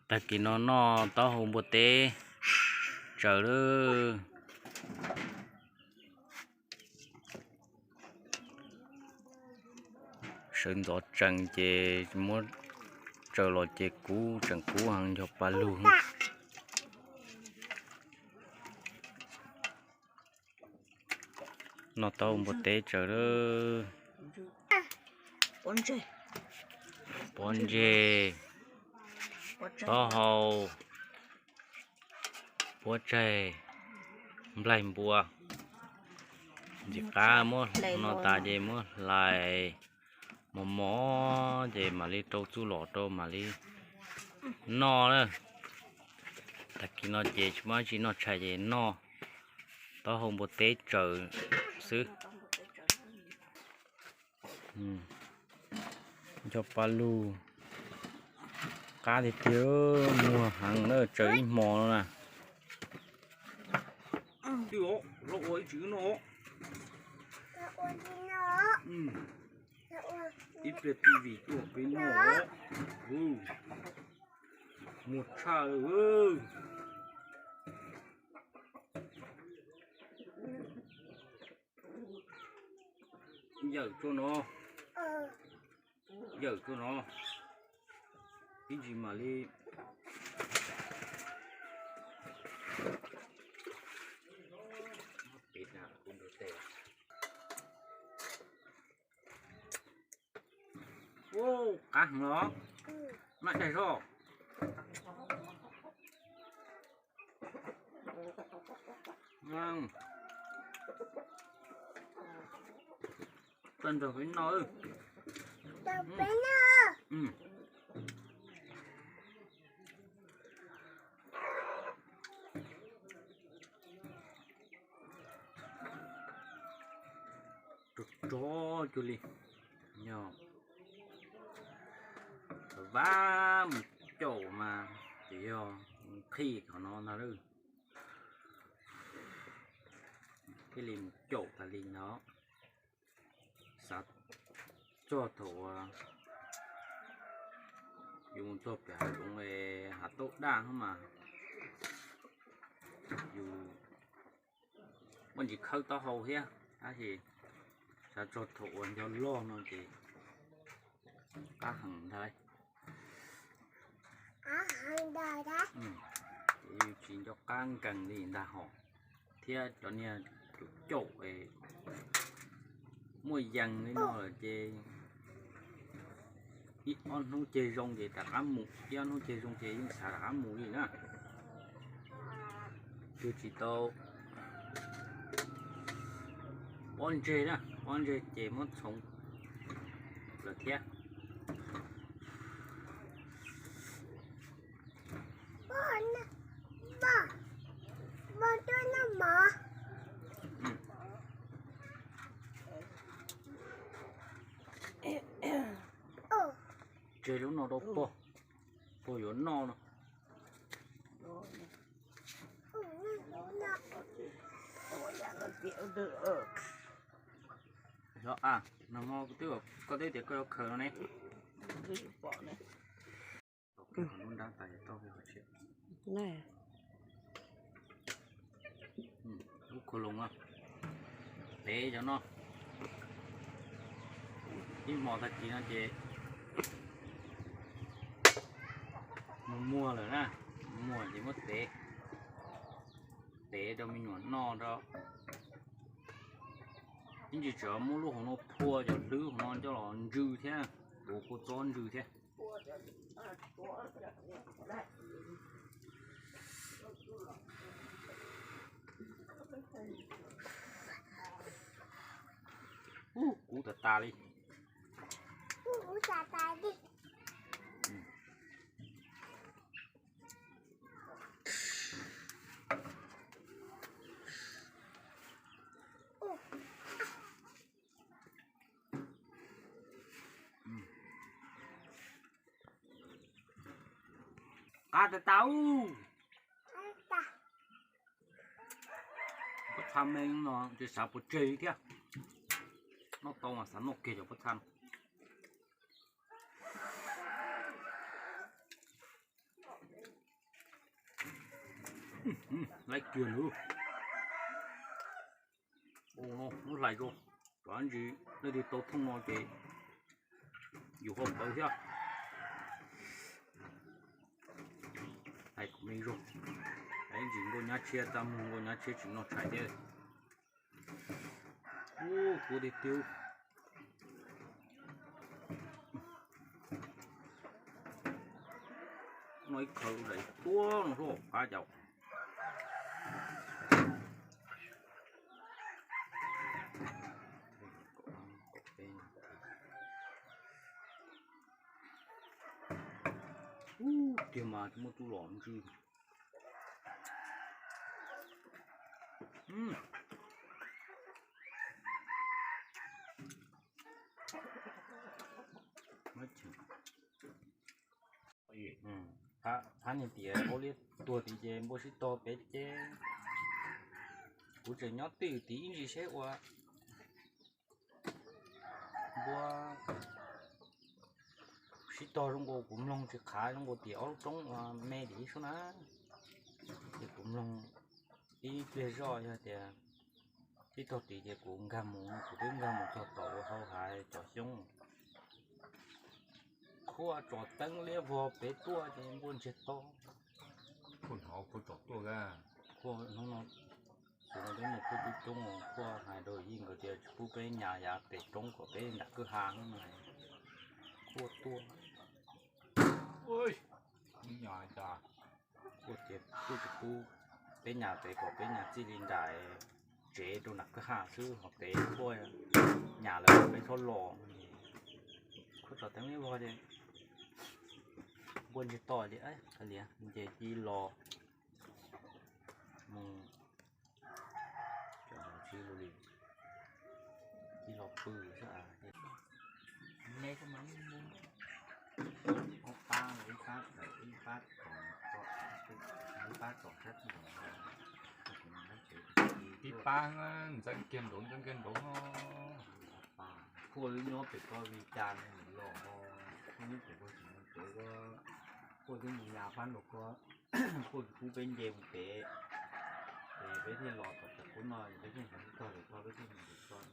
Tag kis no noj taub hau npua teb tsaws lawm. Sawv ntxov tsees ces muab tsaws los ces kub tseem kub heev nco pa lug. Noj taub hau npua teb tsaws lawm. Pob ntseg, taub hau, puab tsaig, nplaig npua. Ntxim qab muab no tas ces muab hlais mos mos ces mam li rau txuj lom rau mam li noj na. Tag kis no ces tsis muaj dab tsi noj tshais ces noj taub hau npua teb tsaws xwb. Nco pa lug, qab tiag tiag, muag heev na, tsaws ib hmo no na. Ib pliag ti vim tuaj peb noj, muag tshaj li. Yawm tsuag no, yawm tsuag no, ib ntsis mam li Qab heev los, noj daig zog. Tau nrog peb noj. Rog rog cuag li yog vab mus caum mas ces yog qhij qhov no ntag lauj. Thiaj li mus caum tas li no. Xav txog thaum uas yus mus txog pem hav zoov es hav tauj daj no mas yus muaj ntsis khawb taub hau thiab, tab sis xav txog thaum uas nco loj no ces qab heev ntag. Ces yus tsis nco qab nkees li ntag hos, thiab cov niag tus caum muaj yees li no lawm ces ib ob hnub ceg zoo ces rov qab mus, ib ob hnub ceg zoo ces yeej xav rov qab mus li na. Twb tsis tau pob ntseg na, pob ntseg ces muab txhoov lawm thiab. Tseg lub no rau pog, pog yuav noj no. Los a, no koj twb tias koj yuav khaws no ne. Lub khau loos no, tev cov no, ib hmo tag kis no ces mus muag lawm na, muag ces muab tev, tev rau me nyuam noj rau. Ib ntsis tseem muab lub hauv no phua cov hlwb hauv no coj los ntsw thiab, tuav kua txob ntsw thiab. Ub, kub tas tas li. Qab tas tas ub. Pob txha me no ces xav puas tseg thiab. Noj tau mas xav noj kiag cov pob txha no. Laib kiag lawm. Ua no muab hlais rau, kom ntsis leej twg tau thooj no ces yus ho pawv thiab. Hais kom me zog, ib ntsis nkauj nyab tshiab, txaj muag nkauj nyab tshiab tsis noj tshais thiab. Ub, kub tiag tiag. Noj ib khaws daim tuab no hlob qab cas. Ub, tiag mas tsis muaj tub los ntsw. Phab niag tias aub liab tuag tid ces npua sib tog pem ces kuv tseem nyob twj ywm tid ib ntsis seb ua npua sib tog zoo nkaus kuv mloog tsis qhav zoo nkaus tim ob lub roob uas me tim ib sub na. Ces kuv mloog ib pliag zoj yog tias sib tog tid ces kuv nkag mus, kuv twb nkag mus txog tom ua hauv hav cov xyoob. Khuaj tsom teeb liab vog pem tuaj ces npua ntsiag to. Khuaj hnov khuaj tsom tuaj a. Khuaj hnub no, kuv no peb mus khuaj coob coob, khuaj hais rau yij nkawd tias tsis pub peb nyas yav pem roob kom peb nram kwj ha no, khuaj tuaj. Khuaj tias kuj tsis pub peb nyas pem, kom peb nyas txij li nram tsev rau nram kwj ha xwb, ho pem khuaj nyas lawm peb txhob los. Khuaj tsom teeb liab vog ces npua ntsiag to tias, Liam, ces cia los mus, cia los pw xwb. Ob pab, ib pab, ib pab, ib pab tsom sab tij, ib pab ntxeev kiag nraud ntxeev kiag nraud. Khuaj wb nyob pem ko li cas los, khuaj nyob pem ko tsis mus pem, khuaj twb mus nyas pab nraum ko, khuaj tsis pub peb nce mus pem, ces peb thiaj los tom qub no, peb thiaj mus tog lawm tog peb thiaj mus tog.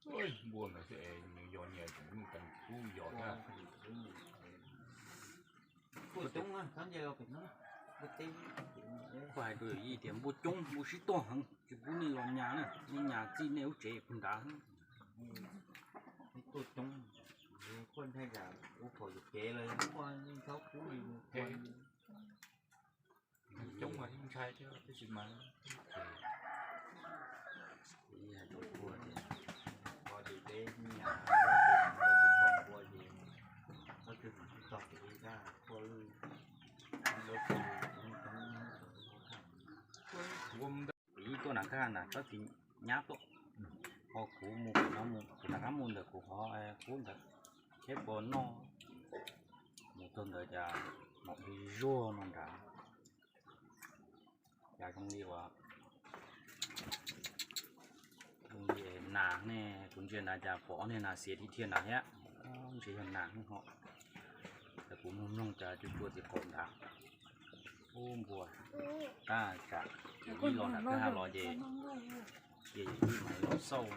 Npua ntawd xwb es nws yos nyias tseem muaj teev kub yos thiab. Khuaj hais rau yawm yij tias npua coob, npua sib tog heev, tsis pub nej los nyas na, nej nyas txij nej lub tsev puag nrad. Tuaj coob, khuaj ntshai tsam ua pom yus kev los khuaj yeej txhob pub li mus. Coob mas yeej ntshai thiab tab sis mas, kuv hais rau khuaj tias, koj ces peb nyas, koj tsis pom npua ces koj twb mus tsis tog kuv li thiab, khuaj lub, kuv mus ntawd, kuv ib tuaj nram kwj ha na tsob txiv nyab tuaj, ho kuv mus pem no mus, kuv rov qab mus ntawm kuv qhov qub ntawd, seb puas noj. Mus txog ntawd cas mom dig zuag no nrad. Cas zoo li uas, zoo li nas ne, kuv ntsia nrad cas pom ob niag nas xiav dhia dhia nrad thiab. Ntshe yog nas ho. Ces kuv mloog mloog cas cua cua tim qaum nrad. Ub npua, tab tsam yawm yij los nram kwj ha los ces, ces yawm yij mam li los xauj.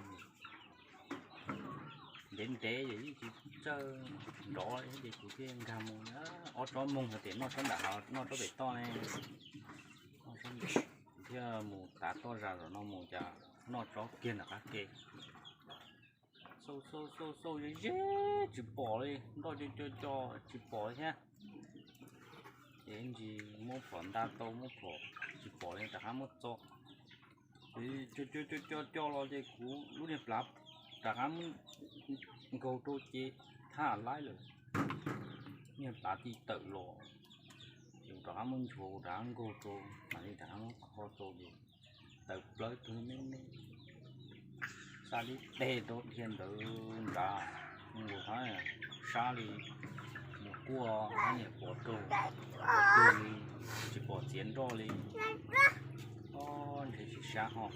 Ntev ntev yawm yij tsis txawj nrov ces kuv thiaj nkag mus. Ob tsob moog hais tias noj tsob nram hav noj tsob pem toj ne, kuv thiaj mus tav toj zas zaum no mus cas noj tsob kiag nram qab ke. Xauj xauj xauj xauj ze ze tsis pom li, nroj co co co tsis pom li thiab. Ces ib ntsis muab phom nta tau muab phom tsis pom li rov qab muab txo. Ces co co co co los ces kuv lub niag plhav rov qab muab nkaug rau ces thaj laib lawm. Niag plhav tij tawm los, ces kuv rov qab muab nchuav kuv rov qab nkaug rau mam li rov qab muab kho rau ces tawm plawv tug me me, xa li teg rau dhia ntawd nrad, nkaus hab sab li mus kuaj hab niam pov raug, tug li tsis pom txiav nroj li. Ob ntshe tsis sab ho.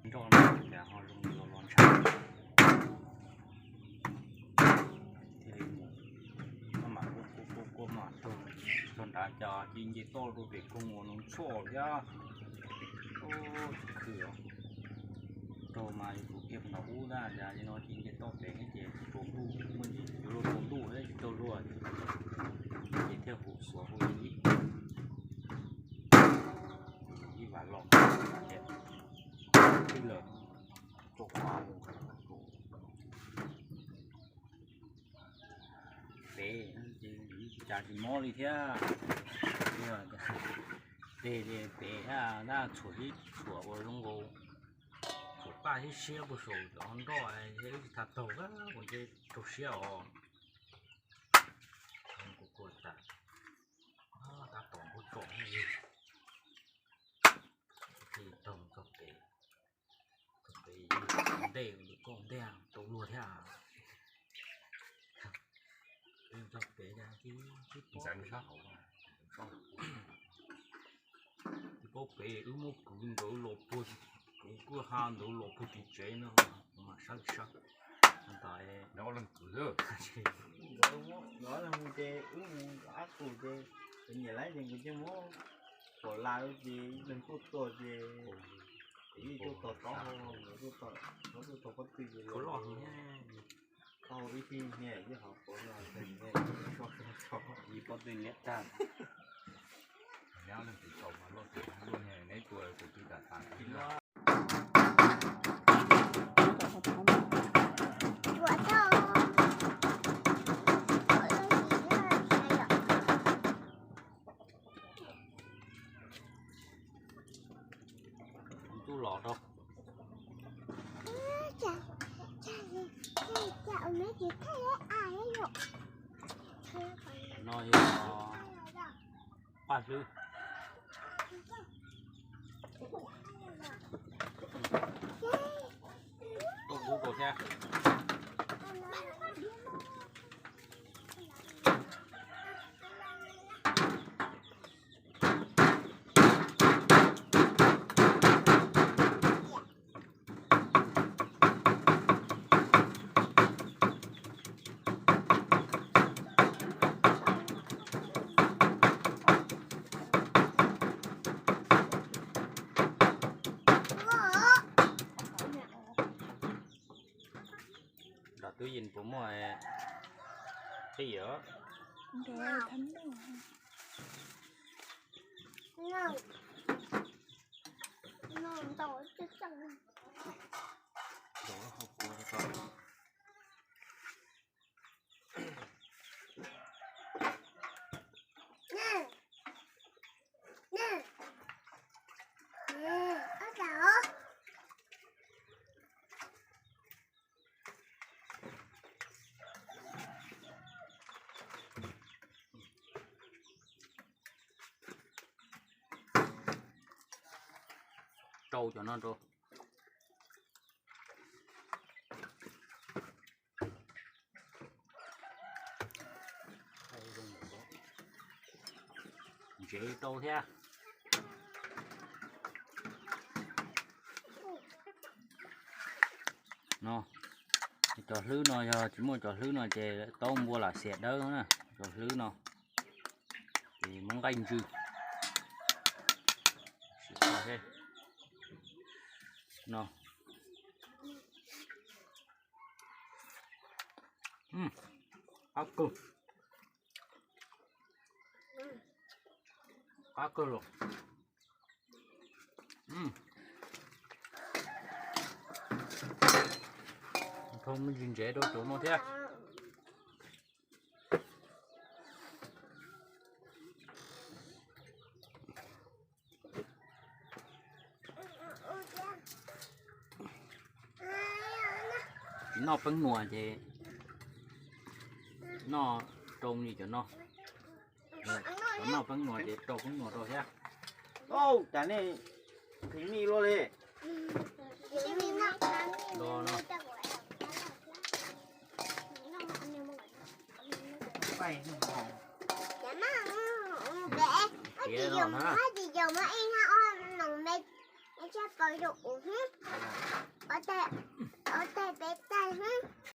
Nroj no cas ho zoo li los los ntshav. Thiaj li mus, maj mam kuj Nrad cas cia nce toj rau pem koog ua no tshuaj thiab. Khwv, raug mas yus tus kiag puag nram ub na, cas li no cia nce toj pem thiab ces tsaus ntuj, muaj ntsis yuav luag tsaus ntuj thiab tsis tau luag, ces thiaj hu xuav hu ib, ib vas los twb lawm, rau qhov mus pem ces cas tsis mob li thiab. Tej pem thiab na, tshuam ib tshuam ua zoo nkaus, tshuam paj thiab siab puag saum cov nroj thiab wb tsis tau taug ua ces raug siab os. Kuv kuj tas, tab tom nkuaj tsom, taug txog pem, txog pem ntej koj ntej tau luag thiab. Txog pem tsis paub pem wb muab kwv ntawd los puag, kwv kuj ha ntawd los puag tim tsev no, kuv mam sab sab. Ntawd leej kwv, ntawd leej mus ces wb mus ab tus ces nyiam lawm ces nkawd cia muab kom la ces ib leeg tuaj tua ces ib tuaj tos tob hau, nkawd tuaj tos, nkawd tuaj tos pob tw ces loj heev. Tau ib thij niaj ib hov quav no, so so so, ib pob tw niam tag. Nyob leej twg tau mas luaj twg luaj, neb tua tus twg tas tas. Tub los rau. No yog paj hlwb. Tuaj kub rau thiab. Nram twb yeej puas muaj qij os. Rau cov no rau. Ntsev rau thiab. No, cov hlwb no yog tsis muaj cov hlwb no ces taub npua lam xiam dawb na. Cov hlwb no ces muab nqaij ntsws. No, qab kawg, qab kawg los. Thau me ntsis ntsev rau cov no thiab. Tsis noj peeb nuas ces noj rau li cov no. Cov noj peeb nuas ces rau peeb nuas rau thiab. Ub, cas nej qhis mij luaj li. Do no. Tiav no na.